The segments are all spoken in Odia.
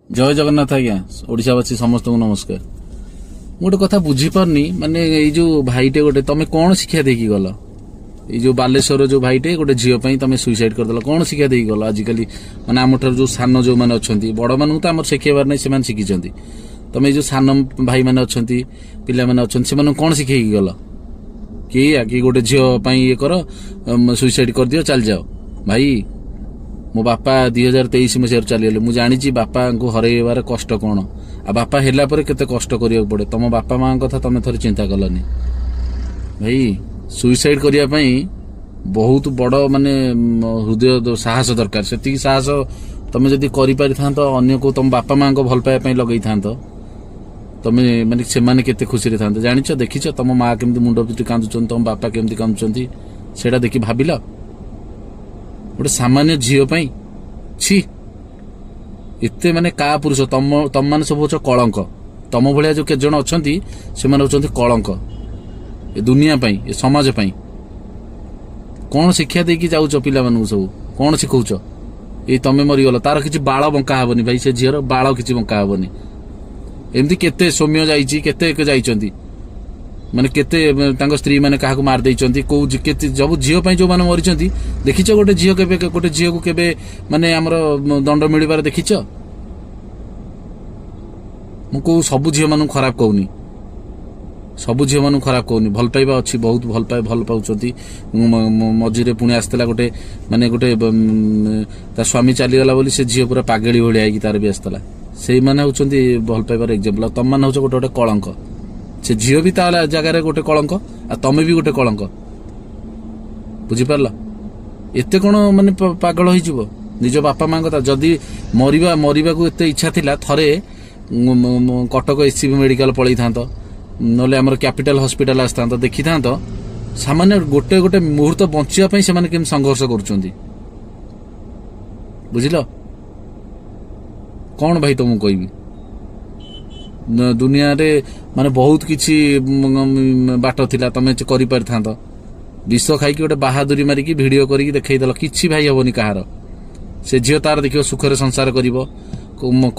ଜୟ ଜଗନ୍ନାଥ ଆଜ୍ଞା, ଓଡ଼ିଶାବାସୀ ସମସ୍ତଙ୍କୁ ନମସ୍କାର। ମୁଁ ଗୋଟେ କଥା ବୁଝିପାରୁନି, ମାନେ ଏଇ ଯୋଉ ଭାଇଟେ ଗୋଟେ, ତମେ କଣ ଶିକ୍ଷା ଦେଇକି ଗଲ? ଏଇ ଯୋଉ ବାଲେଶ୍ୱର ଯୋଉ ଭାଇଟେ, ଗୋଟେ ଝିଅ ପାଇଁ ତମେ ସୁଇସାଇଡ୍ କରିଦେଲ, କଣ ଶିକ୍ଷା ଦେଇକି ଗଲ? ଆଜିକାଲି ମାନେ ଆମଠାରୁ ଯୋଉ ସାନ ଯୋଉମାନେ ଅଛନ୍ତି, ବଡମାନଙ୍କୁ ତ ଆମର ଶିଖେଇବାର ନାହିଁ, ସେମାନେ ଶିଖିଛନ୍ତି। ତମେ ଏଇ ଯୋଉ ସାନ ଭାଇମାନେ ଅଛନ୍ତି, ପିଲାମାନେ ଅଛନ୍ତି, ସେମାନଙ୍କୁ କଣ ଶିଖେଇକି ଗଲ କି କି ଗୋଟେ ଝିଅ ପାଇଁ ଇଏ କର, ସୁଇସାଇଡ୍ କରିଦିଅ, ଚାଲିଯାଅ? ଭାଇ, ମୋ ବାପା 2023 ମସିହାରୁ ଚାଲିଗଲେ। ମୁଁ ଜାଣିଛି ବାପାଙ୍କୁ ହରେଇବାର କଷ୍ଟ କଣ, ଆଉ ବାପା ହେଲା ପରେ କେତେ କଷ୍ଟ କରିବାକୁ ପଡେ। ତମ ବାପା ମାଙ୍କ କଥା ତମେ ଥରେ ଚିନ୍ତା କଲନି ଭାଇ। ସୁଇସାଇଡ୍ କରିବା ପାଇଁ ବହୁତ ବଡ ମାନେ ହୃଦୟ ସାହସ ଦରକାର। ସେତିକି ସାହସ ତମେ ଯଦି କରିପାରିଥାନ୍ତ, ଅନ୍ୟକୁ ତମ ବାପା ମାଙ୍କ ଭଲ ପାଇବା ପାଇଁ ଲଗେଇଥାନ୍ତ ତମେ, ମାନେ ସେମାନେ କେତେ ଖୁସିରେ ଥାନ୍ତେ ଜାଣିଛ? ଦେଖିଛ ତମ ମା କେମିତି ମୁଣ୍ଡ ପିଟି କାନ୍ଦୁଛନ୍ତି, ତମ ବାପା କେମିତି କାନ୍ଦୁଛନ୍ତି, ସେଇଟା ଦେଖି ଭାବିଲ? ଗୋଟେ ସାମାନ୍ୟ ଝିଅ ପାଇଁ, ଛି, ଏତେ ମାନେ କା ପୁରୁଷ ତମ। ତମମାନେ ସବୁ ହଉଛ କଳଙ୍କ। ତମ ଭଳିଆ ଯୋଉ କେତେ ଜଣ ଅଛନ୍ତି, ସେମାନେ ହଉଛନ୍ତି କଳଙ୍କ ଏ ଦୁନିଆ ପାଇଁ, ଏ ସମାଜ ପାଇଁ। କଣ ଶିକ୍ଷା ଦେଇକି ଯାଉଛ ପିଲାମାନଙ୍କୁ ସବୁ? କଣ ଶିଖଉଛ? ଏଇ ତମେ ମରିଗଲ, ତାର କିଛି ବାଳ ବଙ୍କା ହବନି ଭାଇ, ସେ ଝିଅର ବାଳ କିଛି ବଙ୍କା ହବନି। ଏମିତି କେତେ ସୌମ୍ୟ ଯାଇଛି, କେତେ ଯାଇଛନ୍ତି, ମାନେ କେତେ ତାଙ୍କ ସ୍ତ୍ରୀ ମାନେ କାହାକୁ ମାରି ଦେଇଛନ୍ତି, କୋଉ କେତେ ସବୁ ଝିଅ ପାଇଁ ଯୋଉମାନେ ମରିଛନ୍ତି। ଦେଖିଛ ଗୋଟେ ଝିଅ କେବେ, ଗୋଟେ ଝିଅକୁ କେବେ ମାନେ ଆମର ଦଣ୍ଡ ମିଳିବାର ଦେଖିଛ? ମୁଁ କୋଉ ସବୁ ଝିଅମାନଙ୍କୁ ଖରାପ କହୁନି, ସବୁ ଝିଅମାନଙ୍କୁ ଖରାପ କହୁନି। ଭଲ ପାଇବା ଅଛି, ବହୁତ ଭଲ ପାଉଛନ୍ତି। ମଝିରେ ପୁଣି ଆସିଥିଲା ଗୋଟେ, ମାନେ ଗୋଟେ ତା ସ୍ୱାମୀ ଚାଲିଗଲା ବୋଲି ସେ ଝିଅ ପୁରା ପାଗେଳି ଭଳିଆ ହେଇକି ତାର ବି ଆସିଥିଲା। ସେଇମାନେ ହଉଛନ୍ତି ଭଲ ପାଇବାର ଏକ୍ଜାମ୍ପଲ, ଆଉ ତମମାନେ ହଉଛ ଗୋଟେ ଗୋଟେ କଳଙ୍କ। ସେ ଝିଅ ବି ତା ଜାଗାରେ ଗୋଟେ କଳଙ୍କ, ଆଉ ତମେ ବି ଗୋଟେ କଳଙ୍କ। ବୁଝିପାରିଲ? ଏତେ କଣ ମାନେ ପାଗଳ ହେଇଯିବ ନିଜ ବାପା ମାଙ୍କ କଥା? ଯଦି ମରିବାକୁ ଏତେ ଇଚ୍ଛା ଥିଲା, ଥରେ କଟକ ଏସସିବି ମେଡିକାଲ ପଳେଇଥାନ୍ତ, ନହେଲେ ଆମର କ୍ୟାପିଟାଲ ହସ୍ପିଟାଲ ଆସିଥାନ୍ତ, ଦେଖିଥାନ୍ତ ସାମାନ୍ୟ ଗୋଟେ ଗୋଟେ ମୁହୂର୍ତ୍ତ ବଞ୍ଚିବା ପାଇଁ ସେମାନେ କେମିତି ସଂଘର୍ଷ କରୁଛନ୍ତି। ବୁଝିଲ? କଣ ଭାଇ ତମକୁ କହିବି, ଦୁନିଆରେ ମାନେ ବହୁତ କିଛି ବାଟ ଥିଲା, ତମେ କରିପାରିଥାନ୍ତ। ବିଷ ଖାଇକି ଗୋଟେ ବାହାଦୁରୀ ମାରିକି ଭିଡିଓ କରିକି ଦେଖେଇଦେଲ, କିଛି ଭାଇ ହବନି କାହାର। ସେ ଝିଅ ତାର ଦେଖିବ ସୁଖରେ ସଂସାର କରିବ।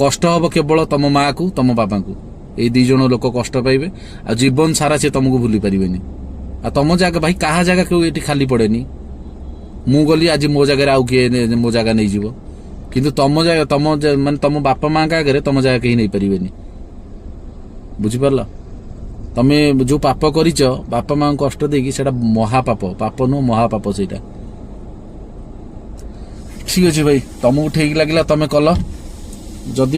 କଷ୍ଟ ହବ କେବଳ ତମ ମାକୁ, ତମ ବାବାଙ୍କୁ, ଏଇ ଦି ଜଣ ଲୋକ କଷ୍ଟ ପାଇବେ, ଆଉ ଜୀବନ ସାରା ସେ ତମକୁ ଭୁଲି ପାରିବେନି। ଆଉ ତମ ଜାଗା ଭାଇ, କାହା ଜାଗା କେଉ ଏଠି ଖାଲି ପଡେନି। ମୁଁ ଗଲି ଆଜି, ମୋ ଜାଗାରେ ଆଉ କିଏ ମୋ ଜାଗା ନେଇଯିବ, କିନ୍ତୁ ତମ ଜାଗା, ତମ ମାନେ ତମ ବାପା ମାଙ୍କ ଆଗରେ ତମ ଜାଗା କେହି ନେଇପାରିବେନି। ବୁଝିପାରିଲ? ତମେ ଯୋଉ ପାପ କରିଛ ବାପା ମାଙ୍କୁ କଷ୍ଟ ଦେଇକି, ସେଇଟା ମହାପାପ। ପାପ ନୁହଁ, ମହାପାପ ସେଇଟା। ଠିକ ଅଛି ଭାଇ, ତମକୁ ଠିକ ଲାଗିଲା ତମେ କଲ। ଯଦି